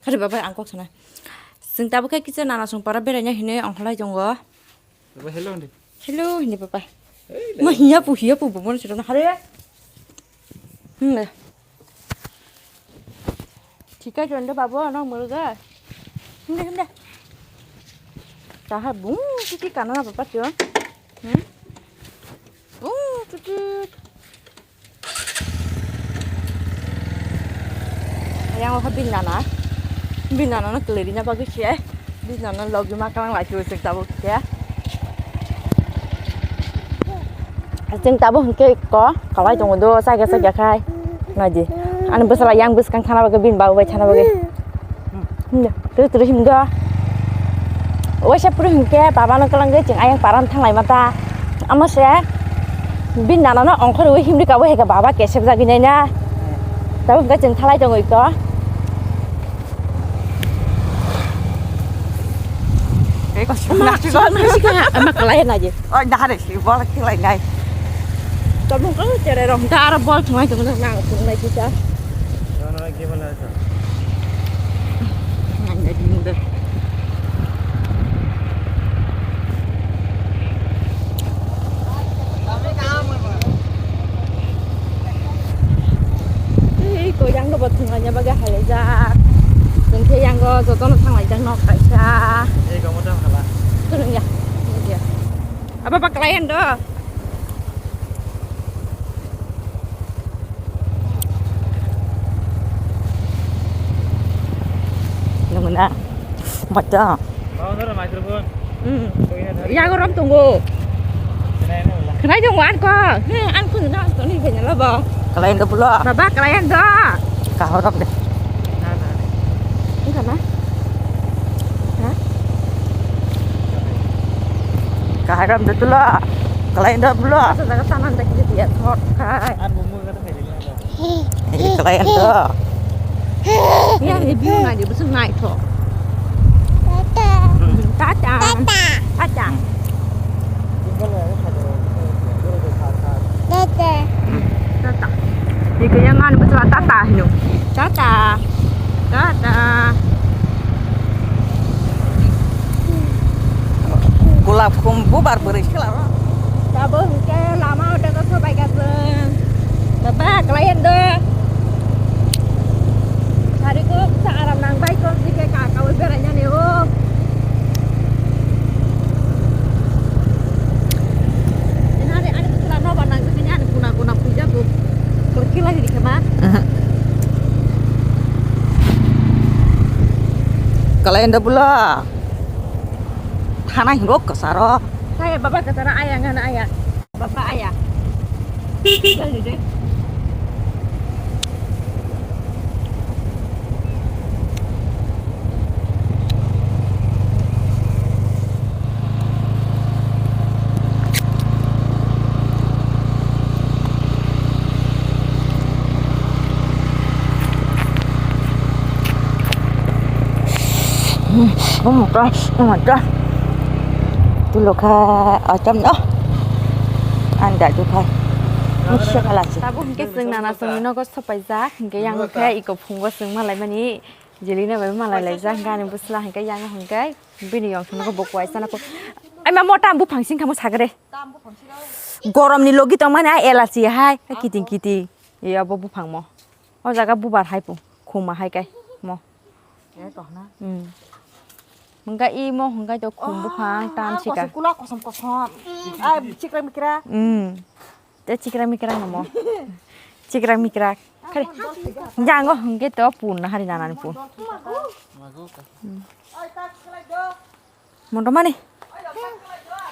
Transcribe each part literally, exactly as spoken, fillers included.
Hari baba ang kok sana. Sing tabu khe kisa nana song para beraina hine ongkholai tongo. Baba, hello, hindi. Hello, hindi baba. Hey, mo hiya pu, hiya pu, bumon siro na hare. Hmm. Thik ase, ando babu, ano muruga. Hindi, hindi. Taha bung, titi kana na baba, tio. Hmm? Bung, titi. Yang o bini nana, bini nana no kwlwi rina bagwi se, bini nana logi ma kwlang lai se tabuk khe. Chwng tabuk hwnkhe ko kawai tongo do, chakya chakya khai. Naidi. Ani bwsala yang bwskang thana bagwi, bini babu bai thana bagwi. Twi twi himdo. Waisa puri hwnkhe baba no kwlangwi chwng ayang paran thanglai mata. Amo se bini nana no ongkhorwi himri kabo heka baba kesep jagwi nai na. Tabuk hwnkhe chwng thalai tongwi ko. Ei ko sima sima sima ama kalai na je. Oi dahare si bol khilai nai. Tabuk ko chere rong ta aro bol thungai thungai na thungai kita. Nang na di muda. Tei ko yang no bo thwnglaina bagwi halaijak. Tongkhe yango jotono thanglaijak nok kaisa. Ei, gamo tang hala. Kwrwngya. Aba baklai ando. Nungna. Bacha. Mau nora microphone. Hmm. Yago rom tongo. Khnai tongo an ko. Hmm, an ko na to ni benya lo bo. Kalai ndo pulo. Baba kalai ndo. Kahorok de. Ini kana? Hah? Kahai ram de tulo. Kalai ndo pulo. Asa jaga tanan de kiri dia thot khai. An bumu kata khai. Ini klien tuh. Iya, ini biu ngai di beseng ngai to. Tata. Tata. Tata. Tata. Ini kaya ngan betul tata hino. Tata. Tata. Gulap khum bubar bwrwi sila ro. Tabuk hwnkhe lama o dago sobai kha chwng. Baba, kwlai ando. Sari kok sa aram nang bai kok dike ka kawi berai nani o. Inani ani kusula no ba nang dike ani kuna kuna puja ko. Kok kila dike ma. Kwlai ando bula. Thana hingo kwcharo. Saya baba kwcharo aya ngana aya. Baba aya. Jal dide. Umka, umka. Tulukha, acham no. Anda dukha. Musya kalasi. Tabuk hwnkhe chwng nana chwngni nogo sopaijak, hwnkhe yang khe iko phungo chwng malaimani. Jelina bai malai laijak, hwnkhe ani bwsla hwnkhe yang hwnkhe bini yong thangno bo kuai sana ko. Ai ma mota buphang sing khamo sagre. Goromni logi tongmani a elachi hai, kiting kiting. Ye abo buphang mo. O jaga bubar hai pu, khuma hai kai mo. Hmm. Hwnkhe imo hwnkhe to khum buphang tam sika. Kosom kula, kosom kosom. Ai chikra mikra. Hmm. Te chikra mikra no mo. Chikra mikra. Khare. Jango hwnkhe to pun na hari nanani pun. Mondo mani.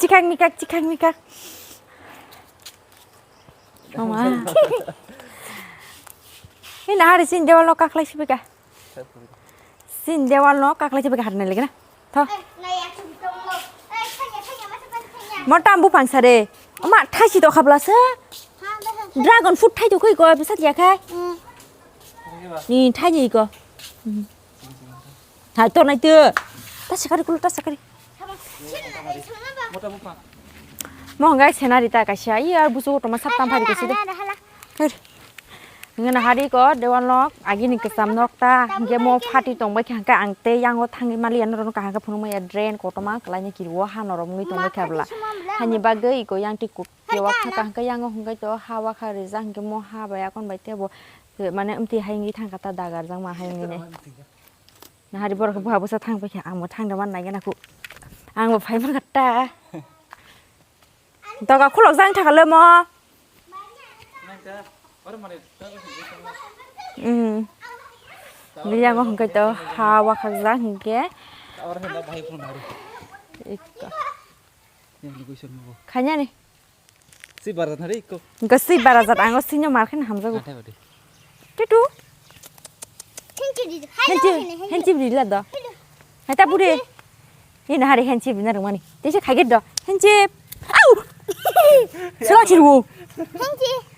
Chikak mikak, chikak mikak. Mama. Ini hari sin dewal no kaklai sibika. Sin dewal no kaklai sibika harna lagi na. Tho. Mo tam buphang sare. Oma thaisi to khablasa. Dragon fruit thai to koi ko bisa dia khai. Ni thai ni ko. Hai, tor nai tu. Ta sakari kulo, ta sakari. Mo hwngai senari ta kaisa. Iya, busu toma sap tam phari kaisa de. Hei. Hingke nahari ko dewal nok, agini kesam nok ta, hingke mo pati tongbai kha, hingke ang tei yango thangwi mali ya norok kaham khe phunukmaya drain kotorma kwlaini kirio ha norok wngwi tongbai kha bwla. Hani bagwi iko yang twi kuk-, kewak thaka hingke yango hingke to ha wakha rijak hingke mo ha bai akon bai tebo, mane, amtwi hai wngwi thangkha ta dagarjak ma hai wngwi nai. Nahari borok buha bwsa thang paikha, ang bo thang da man nai gana khu. Ang bo phai man kha ta. Doga khulok jang thaka le mo. Hmm. Biyang hwnkhe to ha wakhak jang hwnkhe. Ikko. Khanya ni. Si bara thari ikko. Gasi bara jat ang o sino mar khen hamjago. Nathai bade. Tutu. Henchi di. Henchi, henchi bri la do. Hai ta buri. Ni na hari henchi bri na rungmani. Tese khage do. Henchi. Au. Sila chiru. Henchi.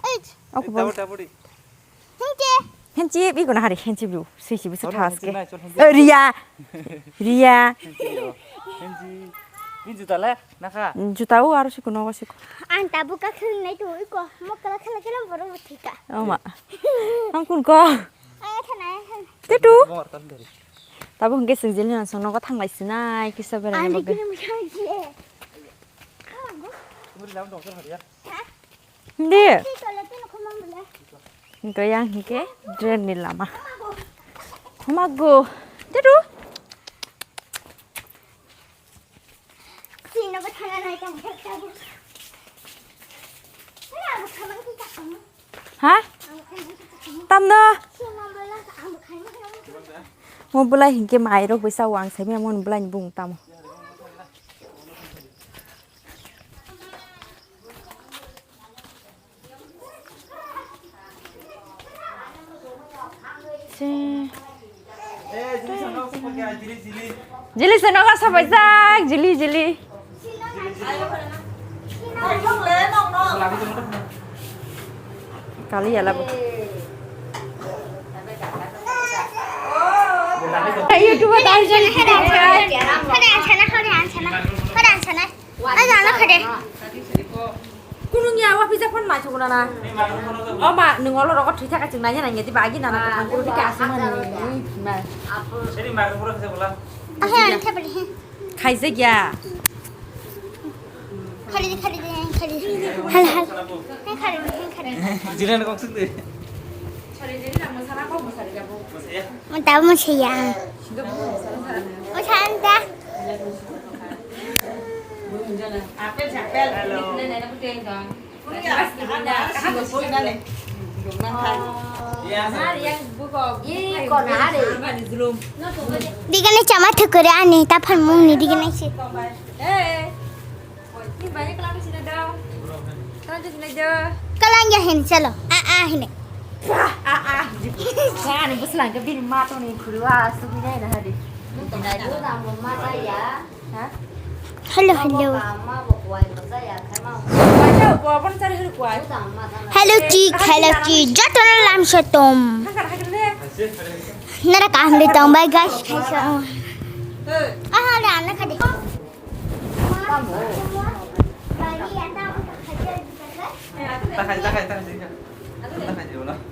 Eight. Aku bol. Taburi, taburi. Henchi. Henchi bi guna hari henchi bri. Sui si bisa thas ke. Ria. Ria. Henchi. Ni juta le. Nakha. Juta o aro siko nogo siko. Ang tabuk ka khwlwng nai tu iko. Mokla khala khala borok bo thika. Oma. Ang kun ko. Ang thana. Tetu. Mor tan dari. Tabuk hwnkhe chwng jili nang song nogo thanglai sinai kisa berani bagwi. Muri lam dong sar hariya. Hindi. Hingke yang hingke drain ni lama. Humago. Tetu. Ha? Tamno? Mo belai hingke mairok bai sao ang saimya mo belai ni bung tamo. Jili se nogo sabaijak, jili, jili. Kali ya labu. YouTube ta jili. Hore ansana, hore ansana, hore ansana. Ai, jana khade. Kunung ya, wa pizza phone mai chukuna na. O ma, nung olo rogo thwi thaka chwng nanya nanya di bagi nana thang kuru dike asuma ni. Seri ma kuru kisa bola. Ahe, ang thapari he. Khaijak ya. Khari di, khari di, khari di. Hal, hal. He khari di, he khari di. Jiran kok sik de. Mo tabo mo siya. Mo santa. Digane chama thukure ani ta phan mung ni digane si. Kalang ya hin chalo. A a hine. A a hine. Ani buslang ke bini mato ni khuru a subi nai na hari. Hello, hello. Hello, chick, hello, chick. Jotono lam setom. Nara kaham de tong bai guys. Ah, ada anak ada. Takai, takai, takai. Takai, takai.